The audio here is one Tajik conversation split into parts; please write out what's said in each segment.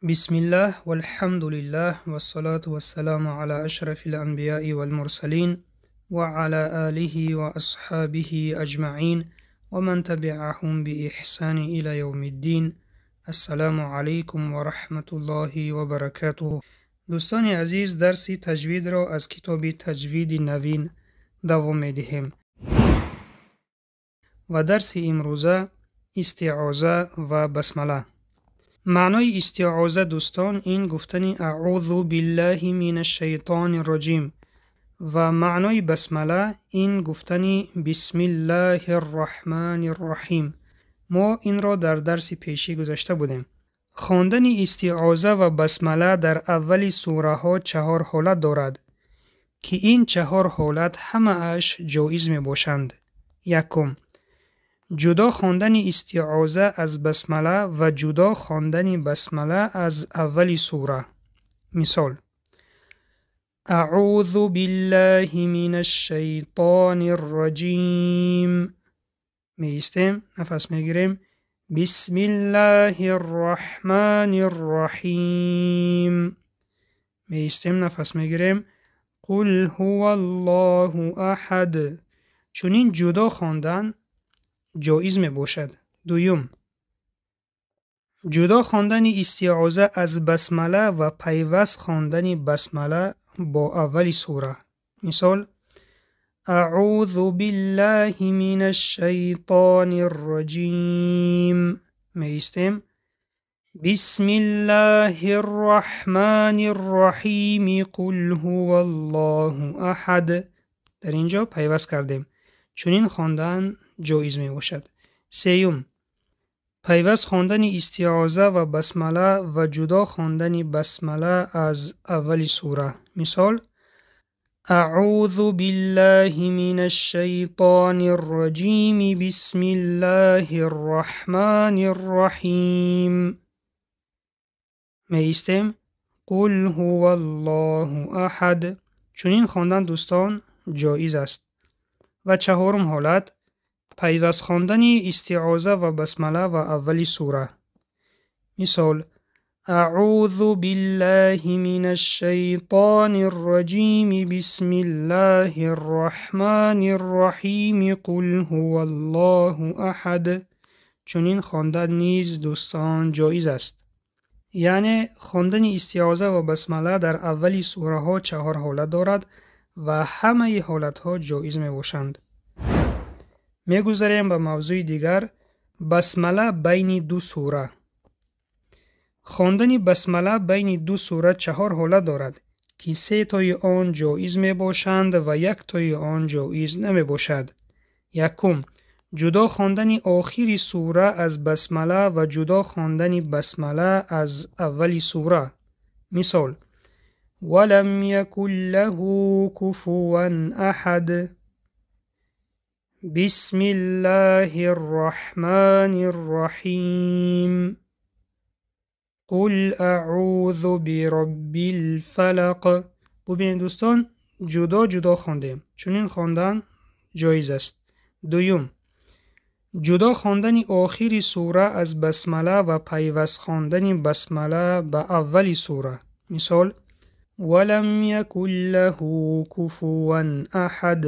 Бисмиллаҳ валҳамдулиллаҳ вассалату вассаламу ала ашрафил анбияи валмурсалин ва ала алиҳи ва асҳобиҳи аҷмаин ва ман табиаҳум биэҳсани ила явмиддин. Ассаламу алайкум ва раҳматуллоҳи ва баракатуҳ. Дӯстони азиз, дарси таҷвидро аз китоби Таҷвиди навин давом медиҳем ва дарси имрӯза истиоза ва басмала. Маънои истиоза, дӯстон, ин гуфтани аъузу биллаҳи минаш шайтони раҷим ва маънои басмала ин гуфтани бисмиллаҳи рраҳмани рраҳим. Мо инро дар дарси пешӣ гузашта будем. Хондани истиоза ва басмала дар аввали сураҳо чаҳор ҳолат дорад, ки ин чаҳор ҳолат ҳамааш ҷоиз мебошанд. Якум: ҷудо хондани истиоза аз басмала ва ҷудо хондани басмала аз аввали сура. Мисол: аъузу биллаҳи минаш шайтони рраҷим. Меистем, нафас мегирем. Бисмиллаҳи рраҳмани рраҳим. Меистем, нафас мегирем. Қул ҳуваллоҳу аҳад. Чунин ҷудо хондан ҷоиз мебошад. Дуюм: ҷудо хондани истиоза аз басмала ва пайваст хондани басмала бо аввали сура. Мисол: аъузу биллаҳи минаш шайтони рраҷим. Меистем. Бисмиллаҳи рраҳмани рраҳим. Қул ҳуваллоҳу аҳад. Дар ин ҷо пайваст кардем. Чунин хондан ҷоиз мебошад. Сеюм: пайваст хондани истиоза ва басмала ва ҷудо хондани басмала аз аввали сура. Мисол: аъузу биллаҳи минаш шайтони рраҷим. Бисмиллаҳи рраҳмани рраҳим. Меистем. Қул ҳуваллоҳу аҳад. Чунин хондан, дӯстон, ҷоиз аст. Ва чаҳорум ҳолат: пайваст хондани истиоза ва басмала ва аввали сура. Мисол: аъузу биллаҳи минаш шайтони рраҷим. Бисмиллаҳи рраҳмани рраҳим. Қул ҳуваллоҳу аҳад. Чунин хондан низ, дӯстон, ҷоиз аст. Яъне хондани истиоза ва басмала дар аввали сураҳо чаҳор ҳолат дорад ва ҳамаи ҳолатҳо ҷоиз мебошанд. Мегузарем ба мавзӯи дигар: басмала байни ду сура. Хондани басмала байни ду сура чаҳор ҳолат дорад, ки се тои он ҷоиз мебошанд ва як тои он ҷоиз намебошад. Якум: ҷудо хондани охири сура аз басмала ва ҷудо хондани басмала аз аввали сура. Мисол: валам якун лаҳу куфуван аҳад. Бисмиллаҳи рраҳмани рраҳим. Қул аъузу бироббил фалақ. Бубинед, дӯстон, ҷудо ҷудо хондем. Чунин хондан ҷоиз аст. Дуюм: ҷудо хондани охири сура аз басмала ва пайваст хондани басмала ба аввали сура. Мисол: валам якун лаҳу куфуван аҳад.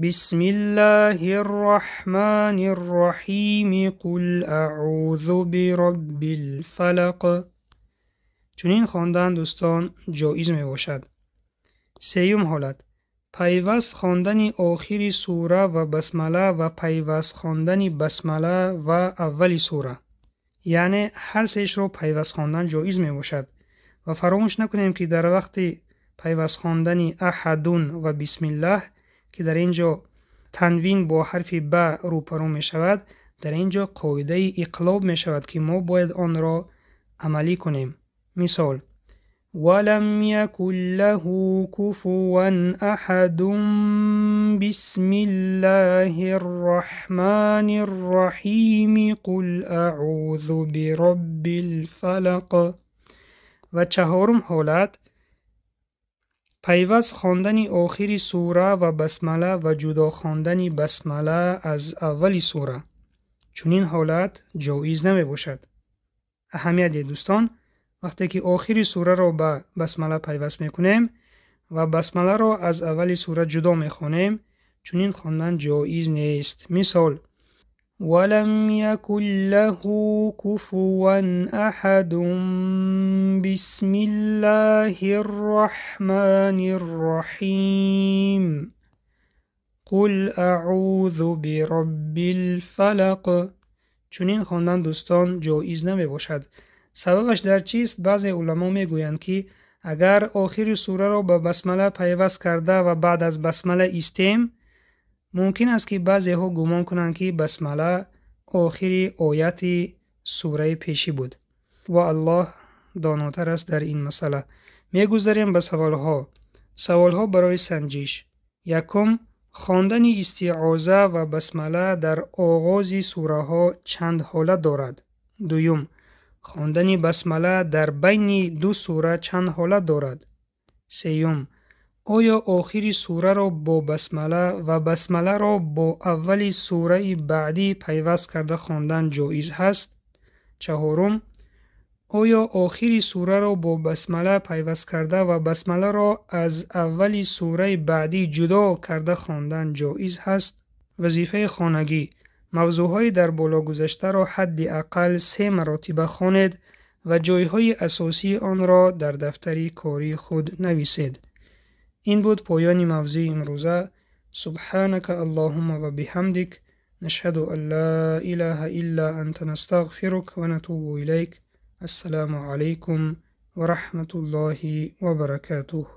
Бисмиллаҳи рраҳмани рраҳим. Қул аъузу бироббил фалақ. Чунин хондан, дӯстон, ҷоиз мебошад. Сеюм ҳолат: пайваст хондани охири сура ва басмала ва пайваст хондани басмала ва аввали сура. Яъне ҳар сеашро пайваст хондан ҷоиз мебошад. Ва фаромӯш накунем, ки дар вақти пайваст хондани аҳадун ва бисмиллаҳ, ки дар ин ҷо танвин бо ҳарфи ба рӯпарӯ мешавад, дар ин ҷо қоидаи иқлоб мешавад, ки мо бояд онро амалӣ кунем. Мисол: валам якун лаҳу куфуван аҳадун. Бисмиллаҳи рраҳмани рраҳим. Қул аъузу бироббил фалақ. Ва чаҳорум ҳолат: пайваст хондани охири сура ва басмала ва ҷудо хондани басмала аз аввали сура. Чунин ҳолат ҷоиз намебошад. Аҳамият диҳед, дӯстон. Вақте ки охири сураро ба басмала пайваст мекунем ва басмаларо аз аввали сура ҷудо мехонем, чунин хондан ҷоиз нест. Мисол: валам якун лаҳу куфуван аҳадун, бисмиллаҳир роҳманир роҳим, қул аъузу бироббил фалақ. Чунин хондан, дӯстон, ҷоиз намебошад. Сабабаш дар чист? Баъзе уламо мегӯянд, ки агар охири сураро ба басмала пайваст карда ва баъд аз басмала истем, мумкин аст, ки баъзеҳо гумон кунанд, ки басмала охири ояти сураи пешӣ буд. Ва Аллоҳ донотар аст дар ин масъала. Мегузарем ба саволҳо. Саволҳо барои санҷиш. Якум: хондани истиоза ва басмала дар оғози сураҳо чанд ҳолат дорад? Дуюм: хондани басмала дар байни ду сура чанд ҳолат дорад? Сеюм: оё охири сураро бо басмала ва басмаларо бо аввали сураи баъдӣ пайваст карда хондан ҷоиз ҳаст? Чаҳорум: оё охири сураро бо басмала пайваст карда ва басмаларо аз аввали сураи баъдӣ ҷудо карда хондан ҷоиз ҳаст? Вазифаи хонагӣ: мавзӯъҳои дар боло гузаштаро ҳадди ақал 3 маротиба хонед ва ҷойҳои асосии онро дар дафтари кории худ нависед. Ин буд поёни мавзӯи имрӯза. Субҳанака Аллоҳумма ва биҳамдик, нашҳаду ан ла илаҳа илла анта, настағфирук ва натубу илайк. Ассалому алайкум ва раҳматуллоҳи ва баракатуҳ.